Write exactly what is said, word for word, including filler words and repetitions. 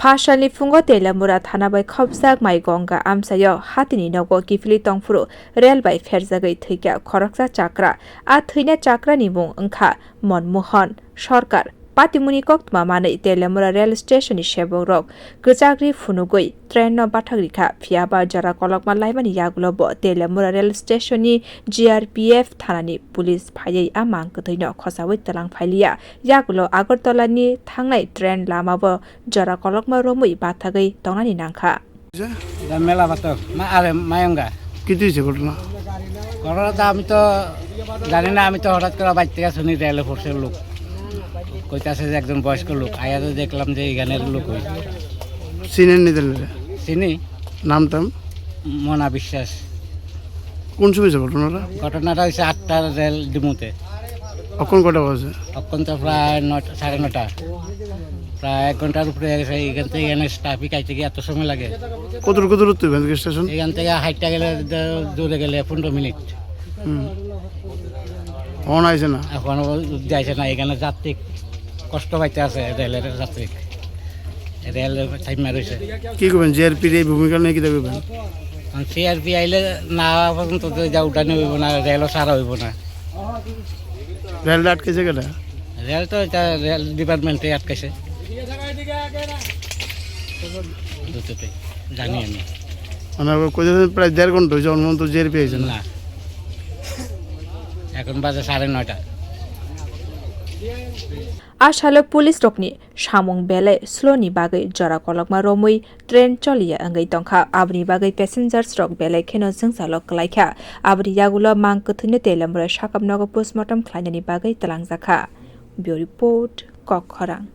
Asalni phungo Teliamura thana bai khopjak Maigonga amchaio hatini nogo kiphilwi tongphuru rel bai pherjagwi thwikha khoroksa chakra. A thwina chakrani mung wngkha Monmohon Sarkar. Patimuni koktwma manwi Teliamura rel stationni sebokrok kwchagri phunugwi trainno bathak rikha, phiyaba jora kolokma laimani yagulo bo Teliamura rel stationni G R P F thanani police phaiwi a mang kwthwino khosawi twlang phailiya. Yagulo Agartalani thangnai train lamao jora kolokma romwi bathagwi tongnani nangkha. Da mela bato, ma are mayonga. কি হয়েছে ঘটনা? ঘটনা তো আমি তো জানি না, আমি তো হঠাৎ করে বাড়ি থেকে শুনি রেলে পড়ছে লোক। কইতাছে যে একজন বয়স্ক লোক, আয়া তো দেখলাম যে এখানের লোক ওই। চিনেন নি তাহলে? চিনি। নাম টাম? মোনা বিশ্বাস। কোন সময় হয়েছে ঘটনাটা? ঘটনাটা হয়েছে আটটা রেল ডিমুতে। অখন কটা বাজে? অখন তো প্রায় নটা, সাড়ে নটা। প্রায় এক ঘন্টার উপরে হয়ে গেছে। এখান থেকে এখানে ট্রাফিক আইতে গিয়ে এত সময় লাগে। কত দূর, কত দূর তুই এখান থেকে স্টেশন? এখান থেকে হাইটটা গেলে দ-, দূরে গেলে পনেরো মিনিট। হুম। অখন আইছে না? এখন ও যাইছে না, এখানে যাত্রী কষ্ট পাইতে আছে, রেলের যাত্রী। রেল টাইম রয়েছে। কি করবেন? জিআরপির এই ভূমিকা নিয়ে কি দেখবেন? সিআরপি আইলে না পর্যন্ত তো যা উঠানি হইব না, রেলও সারা হইব না। রেলটা আটকেছে কেটা? রেল তো এটা রেল ডিপার্টমেন্টে আটকাইছে। দুটোতে জানি আমি। মানে, কইতেছেন প্রায় দেড় ঘন্টা হয়েছে, অন্য তো জিআরপি আইছে না। না, এখন বাজে সাড়ে নয়টা। A salo police rokni samung belai slow ni bagwi jora kolokma romwi train choliya wngwi tongkha, aboni bagwi passengers rok belai kheno jwngjalo kwlaikha. Aboni yagulo mang kwthwino Teliamura sakam nogo postmortem khlainani bagwi twlangjakha. Bureau Report, Kokkhorang.